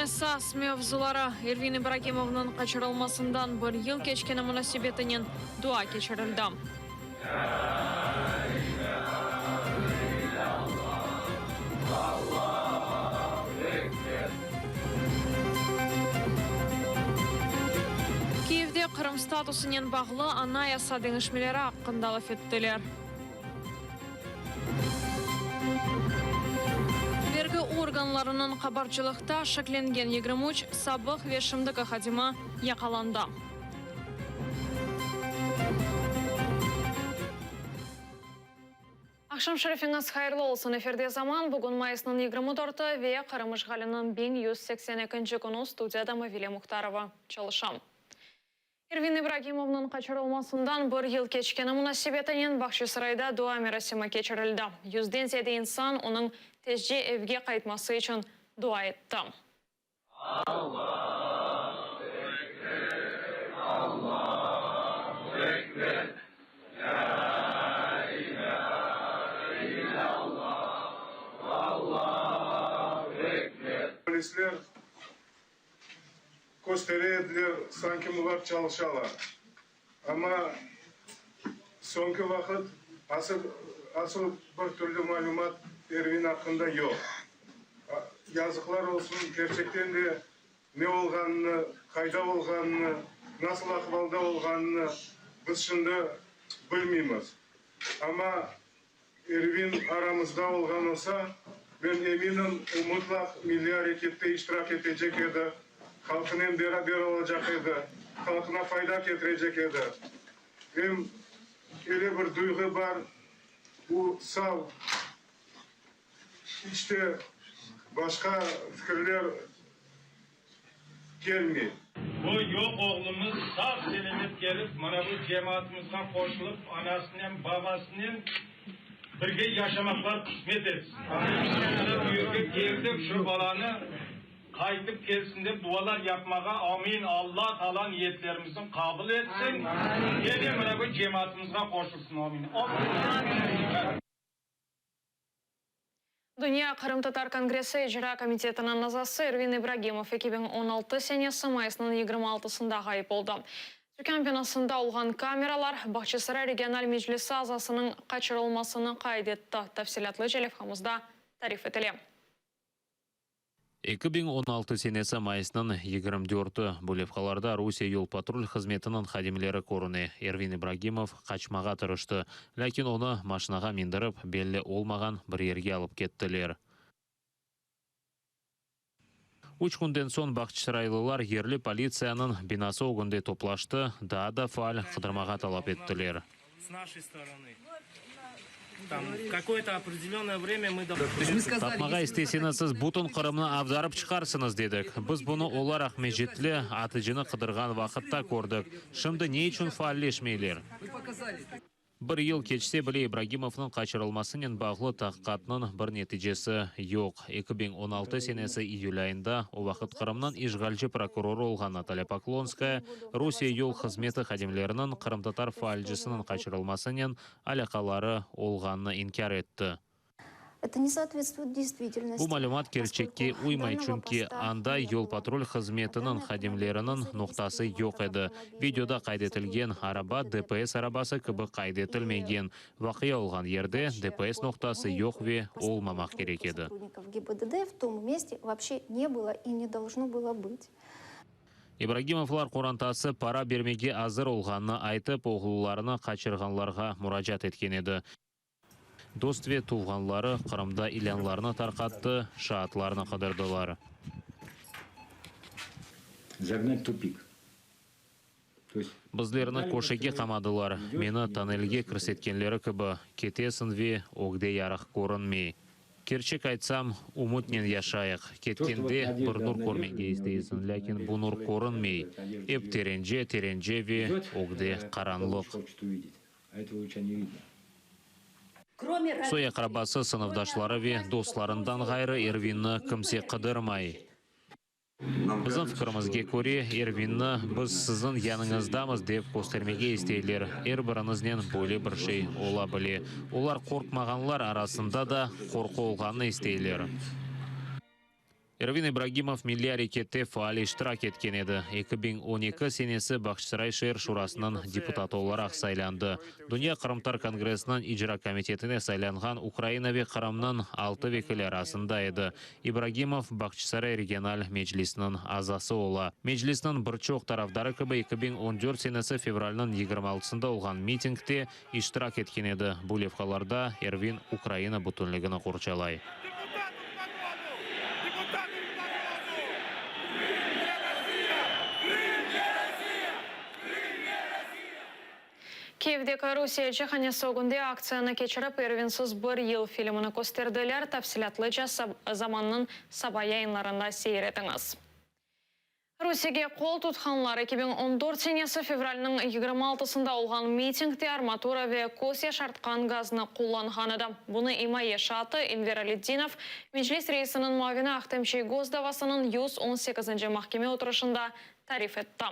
esas mevzuları, Ervin İbragimovnıñ qaçırılmasından bir yıl keçkeni munasebetinen dua keçirildi. Kiyevde Qırım statusınen bağlı anayasa deñişmeleri aqqında laf ettiler. Bergi organlarınıñ qabarcılıqta şeklengen 23 sabıq ve şimdiki hadimi yaqalandı. Aqşam şerifiñiz hayırlı olsun, efirde Zaman, bugün mayısnıñ 24-i ve Qırım işğaliniñ 1182 künü, studiyada Mavile Muhtarova çalışa. Ervin İbragimovnıñ qaçırılmasından bir yıl keçkeni munasebetinen Bağçasarayda dua merasimi keçirildi. Yüzden ziyade insan onıñ tezce evge qaytması içün dua etti. Allahu ekber, Allahu ekber, lâ ilâhe illallah, Allahu ekber. Polisler köstere ediler, sanki bular çalışalar. Amma soñki vaqıt asıl asıl bir türlü malümat Ervin aqqında yoq. Yazıqlar olsun, kerçekten de ne olğanını, qayda olğanını, nasıl ahvalda olğanını biz şimdi bilmeymiz. Amma Ervin aramızda olğan olsa, men eminim, o mıtlaq milliy arekette iştirak etecek edi, halqınen beraber olacaq edi, halqına fayda ketirecek edi. Em öyle bir duyğı bar, o sağ, iç te başqa fikirler kelmey. Bu yoq oğlumız sağ-selâmet kelip, mına bu cemaatımızğa qoşulıp, anasınen, babasınen birge yaşamaqlar qısmet etsin. Mına bu yerge keldik, şu balanı qaytıp kelsin dep dualar yapmağa, amin, Alla Taalâ niyetlerimizni qabul etsin, kene mına bu cemaatımızğa qoşulsın, amin. Dünya qırımtatar kongressi icra komitetiniñ azası Ervin İbragimov 2016 senesi mayısnıñ 26-sında ğayıp oldı. Tükân binasında olğan kameralar Bağçasaray regional meclisi azasınıñ qaçırılmasını qayd etti. Tafsilâtlıca levhamızda tarif etile. 2016 senesi mayısnıñ 24-i, bu levhalarda Rusiye yol-patrul hızmetiniñ hadimleri körüne. Ervin İbragimov qaçmağa tırıştı, lâkin onı maşinağa mindirip, belli olmağan bir yerge alıp kettiler. Üç künden soñ bağçasaraylılar yerli politsiyanıñ binası ögünde toplaştı, daa da faal qıdırmağa talap ettiler. Tapmağa isteseñiz, siz bütün Qırımnı avdarıp çıqarsıñız, dedik. Biz bunı olar Aqmescitli atıcını qıdırğan vaqıtta kördik. Şimdi ne içün faalleşmeyler? Bir yıl keçse bile, İbragimovnıñ qaçırılmasınen bağlı tahqiqatnıñ bir neticesi yoq. 2016 senesi iyül ayında, o vaqıt Qırımnıñ işğalci prokurorı olğan Natalya Poklonskaya, Rusiye yol hızmeti hadimleriniñ qırımtatar faalcisiniñ qaçırılmasınen alâqaları olğanını inkâr etti. Bu malümat kerçekke uymay, çünki anda yol-patrul hızmetiniñ hadimleriniñ noqtası yoq edi. Videoda qayd etilgen araba DPS arabası kibi qayd etilmegen. Vaqia olğan yerde DPS noqtası yoq ve olmamaq kerek edi. İbragimovlar qorantası para bermege azır olğanını aytıp, oğullarını qaçırğanlarğa muracaat etken edi. Dost ve tuvğanları Qırımda ilânlarnı tarqattı, şaatlarnı qıdırdılar. Zagnat tupik. Bizlerni köşege qamadılar. Meni tonnelge kirsetkenleri kibi, ketesiñ ve ögde yarıq körünmey. Kerçek aytsam, ümütnen yaşayıq. Ketkende bir nur körmege isteysiñ, lâkin bu nur körünmey. Ep terence, terence ve ögde qaranlıq. Soy-aqrabası, sınıfdaşları ve dostlarından ğayrı Ervinni kimse qıdırmay. Bizim fikirimizge köre, Ervinni biz siziñ yanıñızdamız dep köstermege isteyler. Er biriñiznen böyle bir şey ola bile. Olar qorqmağanlar arasında da qorqu olğanını isteyler. Ervin İbragimov milliy arekette faal iştirak etken edi. 2012 senesi Bağçasaray şeer şurasınıñ deputatı olaraq saylandı. Dünya qırımtatar kongressiniñ icra komitetine saylanğan Ukraina ve Qırımnıñ altı vekili arasında edi. İbragimov Bağçasaray regional meclisiniñ azası ola. Meclisniñ bir çoq tarafdarı kibi 2014 senesi fevralniñ 26-sında olğan mitingde iştirak etken edi. Bu levhalarda Ervin Ukraina bütünligini qorçalay. Kiyevdeki Rusiye elçihanesi ögünde aktsiyanı keçirip, Ervinsiz bir yıl filmini kösterdiler. Tafsilâtlıca Zamannıñ saba yayınlarında seyir etiñiz. Rusiyege qol tutqanlar 2014 senesi fevralniñ 26-sında olğan mitingde armatura ve köz yaşartqan gaznı qullanğan edi. Bunı imaye şaatı Enver Alidinov Meclis reisiniñ muavini Ahtem Çiygoz davasınıñ 118-nci mahkeme oturışında tarif etti.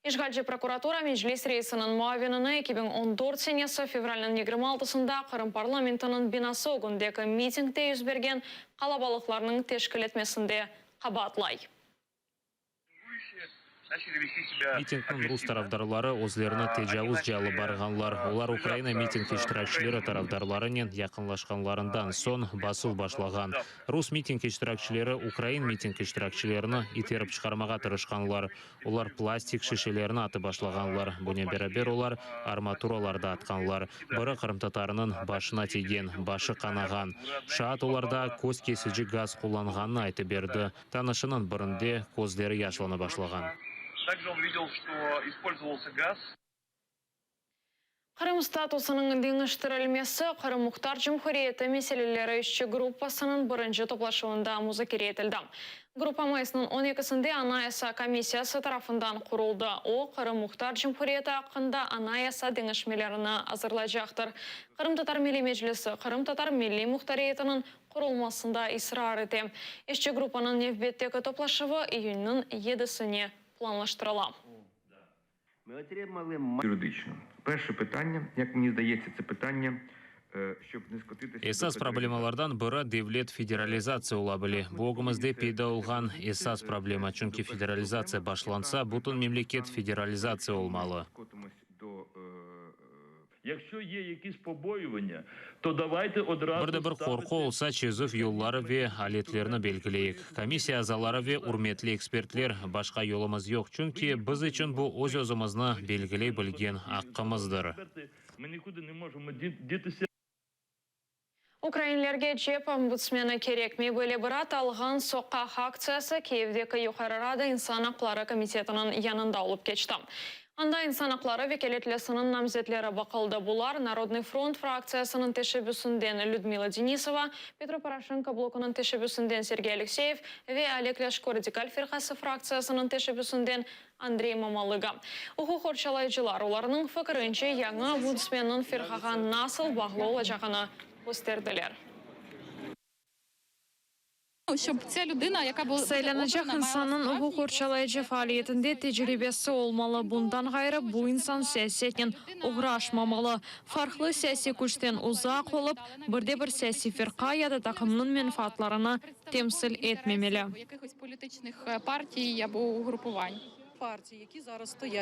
İşğalci prokuratura Meclis reisiniñ muavinini 2014 senesi fevralniñ 26-sında Qırım parlamentiniñ binası ögündeki mitingde yüz bergen qalabalıqlarnıñ teşkil etmesinde qabaatlay. Mitingniñ rus tarafdarları özlerini tecavuzca alıp barğanlar. Olar Ukraina miting iştirakçileri tarafdarlarınen yaqınlaşqanlarından soñ basuv başlağan. Rus miting iştirakçileri ukrain miting iştirakçilerini iterip çıqarmağa tırışqanlar. Olar plastik şişelerni atıp başlağanlar. Bunen beraber olar armaturalar da atqanlar. Biri qırımtatarınıñ başına tiygen, başı qanağan. Şaat olar daa köz kesici gaz qullanğanını aytıp berdi. Tanışınıñ birinde közleri yaşlana başlağan. Qırım statusınıñ deñiştirilmesi Qırım Muhtar Cumhuriyeti meseleleri işçi gruppasınıñ birinci toplaşuvında muzakere etildi. Gruppa mayısnıñ on ekisinde Anayasa komissiyası tarafından quruldı. O, Qırım Muhtar Cumhuriyeti aqqında Anayasa deñişmelerini azırlaycaqtır. Qırımtatar Milliy Meclisi qırımtatar milliy muhtariyetiniñ qurulmasında israr ete. İşçi gruppanıñ nevbetteki toplaşuvı iyünniñ yedisine planlaştırıla. Esas problemalardan biri devlet federalizatsiya ola bile. Bu ögümizde peyda olğan esas problema, çünki federalizatsiya başlansa, bütün memleket federalizatsiya olmalı. Bir de bir qorqu olsa, çezüv yolları ve aletlerni belgileyik. Komissiya azaları ve ürmetli ekspertler, başqa yolumız yoq, çünki biz içün bu öz-özümizni belgiley bilgen aqqımızdır. Ukrainlerge cep ombudsmeni kerekmey, böyle bir ad alğan soqaq aktsiyası Kiyevdeki Yuqarı Rada insan aqları komitetiniñ yanında olıp keçti. Anda insan aqları vekâletlisiniñ namzetleri baqıldı. Bular, Narodnıy front fraktsiyasınıñ teşebbüsinden Lüdmila Denisova, Petro Poroşenko blokunıñ teşebbüsinden Sergey Alekseyev ve Oleg Lâşko Radikal firqası fraktsiyasınıñ teşebbüsinden Andrey Mamalıga. Uquq qorçalayıcılar, olarnıñ fikirince, yañı ombudsmenniñ firqağa nasıl bağlı olacağını kösterdiler. Saylanacaq insannıñ uquq qorçalayıcı faaliyetinde tecribesi olmalı, bundan ğayrı, bu insan siyasetnen oğraşmamalı, farqlı siyasiy küçten uzaq olıp, bir de bir siyasiy firqa ya da taqımnıñ menfaatlarını temsil etmemeli.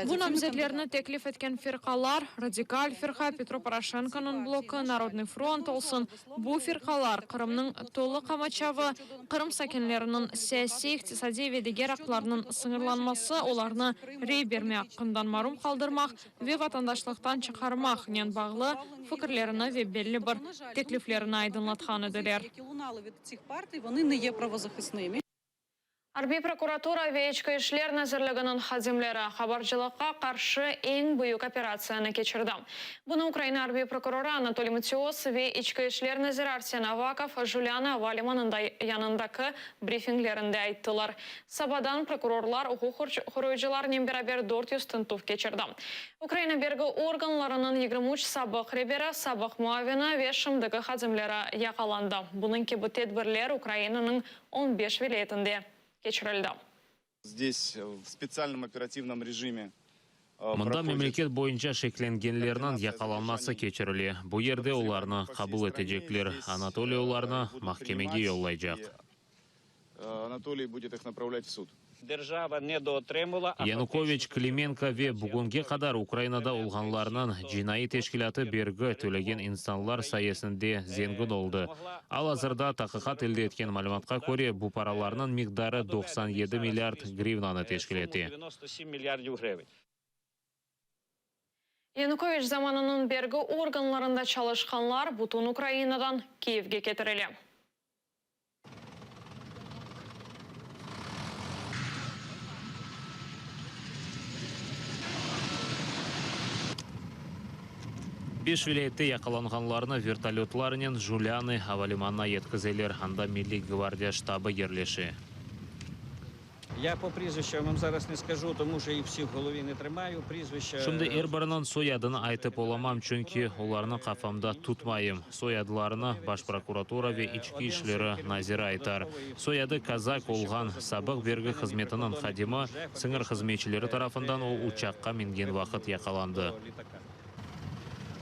Bu namzetlerni teklif etken firqalar, Radikal firqa, Petro Poroşenkonıñ bloku, Narodnıy front olsun, bu firqalar Qırımnıñ tolu qamaçavı, Qırım sakinleriniñ siyasiy, iqtisadiy ve diger aqlarınıñ sıñırlanması, olarnı rey berme aqqından marum qaldırmaq ve vatandaşlıqtan çıqarmaqnen bağlı fikirlerini ve belli bir tekliflerini aydınlatqan ediler. Arbiy prokuratura ve İçki işler nazirliginiñ hadimleri qabarcılıqqa qarşı eñ büyük operatsiyanı keçirdi. Bunı Ukraina arbiy prokurorı Anatoliy Mıtios ve İçki işler naziri Arsen Avakov Juliana ava limanında yanındaki brifinglerinde ayttılar. Sabadan prokurorlar uquq qoruyıcılarnen beraber 400 tintüv keçirdi. Ukraina bergi organlarınıñ 23 sabıq reberi, sabıq muavini ve şimdiki hadimleri yaqalandı. Bunıñ kibi tedbirler Ukrainanıñ on beş vilâyetinde keçirildi. Zdes v spetsialnom operativnom rejime Mında memleket boyunca şeklengenlerniñ yaqalanması keçirile. Bu yerde olarnı qabul etecekler. Anatoliy olarnı mahkemege yollaycaq. Anatoliy будет их направлять в суд. Держава недоотримала, а Yanukoviç, фактично Klimenko ve bugünge qadar Ukrainada olğanlarnıñ cinaiy teşkilâtı bergi tölegen insanlar sayesinde zengin oldı. Al-azırda taqiqat elde etken malümatqa köre, bu paralarnıñ miqdarı 97 milliard grivnanı teşkil ete. Yanukoviç zamanınıñ bergi organlarında çalışqanlar bütün Ukrainadan Kiyevge ketirile. Beş vilâyette yaqalanğanlarnı vertolötlarnen Julânı avalimanına yetkizeler, anda Milliy gvardiya ştabı yerleşe. Ya po prizvişçam vam zaraz ne skaju, tomu şo ih vsih v golovi ne trimayu, prizvişça. Şimdi er biriniñ soyadını aytıp olamam, çünki olarnı qafamda tutmayım. Soyadlarını Baş prokuratura ve İçki işleri naziri aytar. Soyadı Kozak olğan sabıq bergi hızmetiniñ hadimi sıñır hızmetçileri tarafından o uçaqqa mingen vaqıt yaqalandı.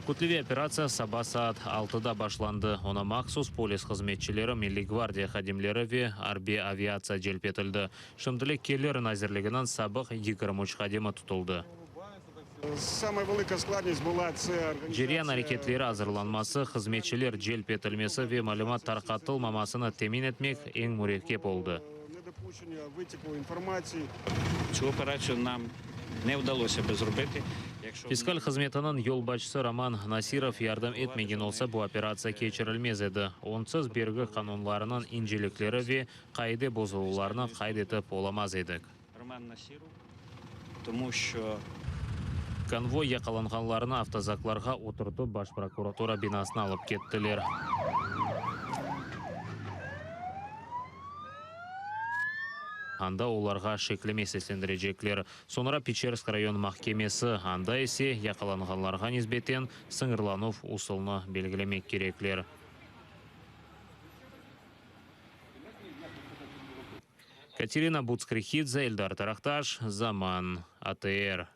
Kütleviy operatsiya saba saat altıda başlandı. Oña mahsus polis hızmetçileri, Milliy gvardiya hadimleri ve arbiy aviatsiya celp etildi. Şimdilik Kelir nazirliginiñ sabıq 23 hadimi tutuldı. Ceryan areketleri azırlanması, hızmetçiler celp etilmesi ve malümat tarqatılmamasını temin etmek eñ mürekkep oldı. Tsü operatsiyu nam ne vdalosâ bi zrobiti, yakşo. Fiskal hızmetiniñ yolbaşçısı Roman Nasirov yardım etmegen olsa, bu operatsiya keçirilmez edi. Onsız bergi qanunlarınıñ incelikleri ve qaide bozuluvlarını qayd etip olamaz edik. Roman Nasirov, tomu şço. Konvoy yaqalanğanlarnı avtozaklarğa oturtıp, Baş prokuratura binasına alıp kettiler. Anda olarğa şekleme seslendirecekler. Soñra Peçersk rayon mahkemesi, anda ise yaqalanğanlarğa nisbeten sıñırlanuv usulını belgilemek kerekler. Katerina Butskhrikidze, Eldar Taraqtaş, Zaman, ATR.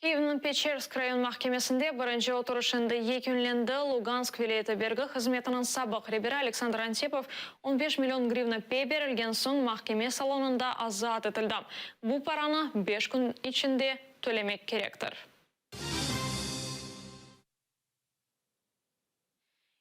Kyivniñ Peçersk rayon mahkemesinde birinci oturış endi yekünlendi. Lugansk vilâyeti bergi hızmetiniñ sabıq reberi Aleksandr Antipov on beş million grivna pey berilgen soñ mahkeme salonında azat etildi. Bu paranı beş kün içinde tölemek kerektir.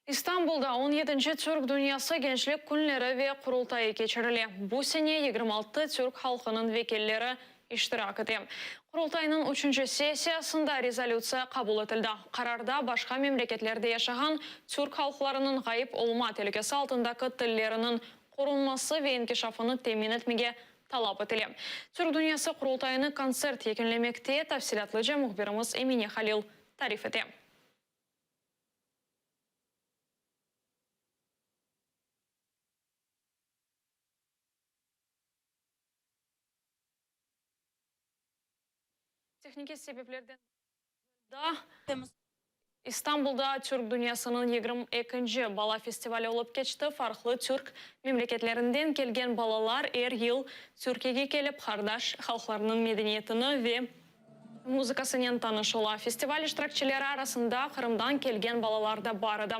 İstanbulda on yedinci Türk dünyası gençlik künleri ve Qurultayı keçirile. Bu sene 26 türk halqınıñ vekilleri iştirak ete. Qurultaynıñ üçünci sessiyasında rezolütsiya qabul etildi. Qararda başqa memleketlerde yaşağan türk halqlarınıñ ğayıp olma telükesi altındaki tilleriniñ qorunması ve inkişafını temin etmege talap etile. Türk dünyası Qurultayını kontsert yekünlemekte, tafsilâtlıca mühbirimiz Emine Halil tarif ete. Tehnikiy sebeplerden da İstanbulda Türk dünyasınıñ 22-nci bala festivali olıp keçti. Farqlı türk memleketlerinden kelgen balalar er yıl Türkiyege kelip, qardaş halqlarınıñ medeniyetini ve muzıkasınen tanış ola. Festival iştirakçileri arasında Qırımdan kelgen balalar da bar edi.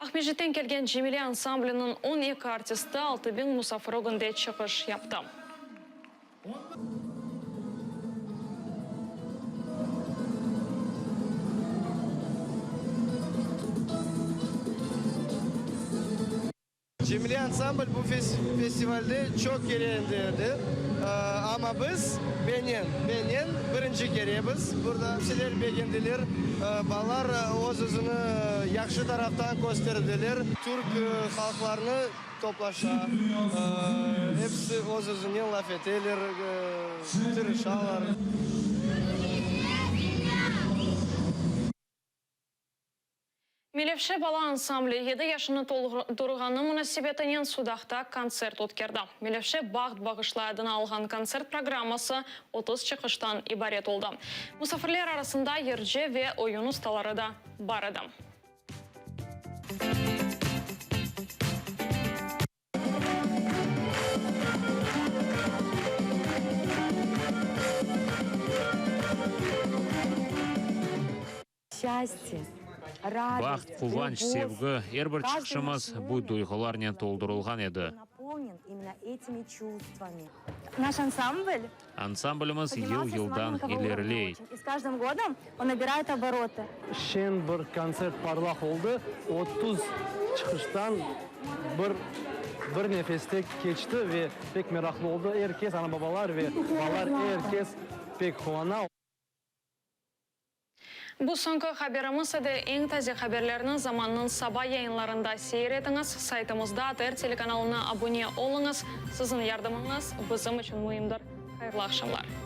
Aqmescitten kelgen Cemile ansambliniñ 12 artisti 6000 musafir ögünde çıqış yaptı. Cemile ansambl bu festivalde çoq kere endi edi, amma biz, menen, menen birinci keremiz burada. Hepsiler begendiler, balalar öz-özüni yahşı taraftan kösterdiler. Türk halqlarını toplaşa, hepsi öz-özünen laf eteler, tırışalar. Melevşe bala ansambli yedi yaşını toldurğanı munasebetinen Sudaqta kontsert ötkerdi. Melevşe baht bağışlay adını alğan kontsert programması 30 çıqıştan ibaret oldı. Musafirler arasında yırcı ve oyun ustaları da bar edi. Şçastye. Baht, quvanç, sevgi, er bir çıqışımız bu duyğularnen toldurılğan edi. Ansamblimiz yıl-yıldan ileriley. Şeñ bir kontsert parlaq oldı. 30 çıqıştan bir bir nefeste keçti ve pek meraqlı oldı. Er kes, ana-babalar ve balalar, er kes pek quvana. Bu soñki haberimiz edi. Eñ taze haberlerni Zamannıñ saba yayınlarında seyir etiñiz, saytımızda ATR telekanalına abune oluñız. Siziñ yardımıñız bizim içün müimdir. Hayırlı aqşamlar.